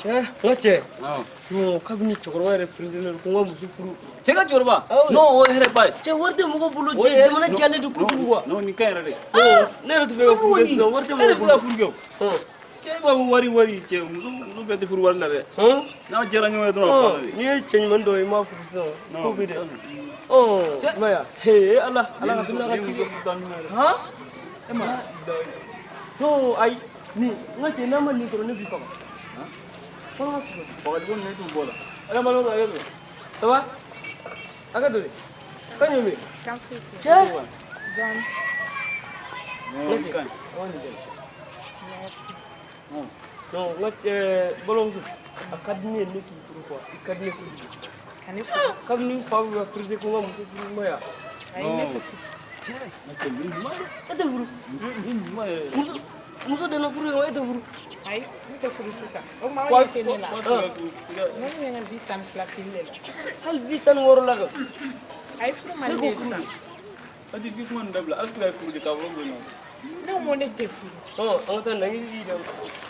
Cɛ, n ka cɛ. Non, kabini cɛkɔrɔba yɛrɛ président ko n ka muso furu. Cɛ ka cɛkɔrɔba? Non, o ye hɛrɛ ba ye. Cɛ, wari tɛ mɔgɔ bolo. O ye jamana jalen don kojugu quoi. Non, nin ka ɲi yɛrɛ de. Ne yɛrɛ tɛ fɛ ka furu kɛ sisan, wari tɛ E de mɔgɔ bɛ se ka bolo. furu kɛ o. Cɛ, e b'a fɔ wari wari, cɛ, muso bɛɛ tɛ furu wari la dɛ. N'a diyara ɲɔgɔn ye dɔrɔn, a banna de. N'i ye cɛ ɲuman dɔ ye, i m'a furu sisan, ko bɛ dɛ. Cɛ. I m'a ye wa? He Ala, Ala ka Muso tila ka ni muso furu ta ɲuman yɛrɛ. Han? E ma. Non, ayi, nin, n ka cɛ, n'a ma nin sɔrɔ, ne b'i faga. Fɔlɔ ka sɔrɔ. Fagali ko ninnu t'u bɔ la. Ala ma lɔn hakɛ to. Ça va? Hakɛ to de. Kan jumɛn bɛ yen? Kan foyi tɛ. Cɛ. Dɔɔni. Non, nin ka ɲi. Awa, nin tɛ. Merci. Non, n ka balimamuso, a ka di ne ye ne k'i furu quoi. I ka di ne kojugu. Ka ne furu? Kabini n fa bɛ ka pressé ko n ka muso furu, i ma ye wa? Ayi, ne tɛ furu. N ka cɛ, nin ɲuman ye. E tɛ furu? Nin ɲuman yɛrɛ. Muso donna furu ye wa, e tɛ furu? Ayi, ne tɛ furu sisan. O tuma aw ɲɛ tɛ ne la. Ko a tɛ ka furu. Ne bɛ n ka vie 12 fili de la. Hali vie 16 la kan. Ayi, furu man di ne ye sisan. A tɛ vie kuma nin dabila. Hali ka furu de k'a fɔ ko non. Ne ko ne tɛ furu. Ɔ, an ka taa nagili di.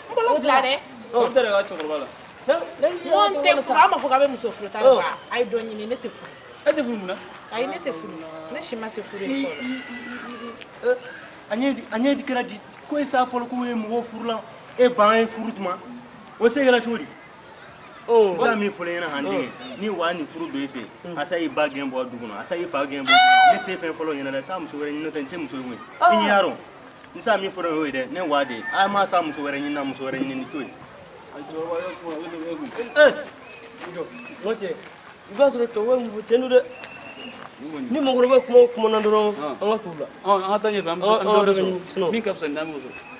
N bolo bila dɛ. O tɛ ka cɛkɔrɔba la. N ko n tɛ furu. Aw ma fɔ k'aw bɛ muso furu ta de wa? A ye dɔ ɲini, ne tɛ furu. E tɛ furu mun na? Ayi, ne tɛ furu. Ne si ma se furu ye fɔlɔ. A ɲɛ kɛra di ko e sa fɔlɔ ko e mɔgɔ furu la, e ban ye furu tuma o se kɛra cogo di? Sa min fɔlɔ ɲɛna, han denkɛ, ni wa nin furu don e fɛ, asa y'i ba gɛn bɔ du kɔnɔ, asa y'i fa gɛn bɔ, ne tɛ se fɛn fɔlɔ ɲɛna dɛ. Taa muso wɛrɛ ɲini, n'o tɛ n tɛ muso ye koyi. I ɲɛ y'a dɔn n sa min fɔlɔ y'o ye dɛ. Ne wa de a ma sa muso wɛrɛ ɲini na, muso wɛrɛ ɲini ni to ye. A cɛkɔrɔba y'a kuma, ale de bɛ e kun. Jɔ, n ka cɛ, i b'a sɔrɔ cɛkɔrɔba ye mun fɔ, tiɲɛ don dɛ. Ni mɔgɔkɔrɔba kuma o kuma na dɔrɔn, an ka t'u la. Ɔ, an ka taa ɲɛfɛ, an bɛ dɔ wɛrɛ sɔrɔ. Min ka fisa ni an b'o sɔrɔ.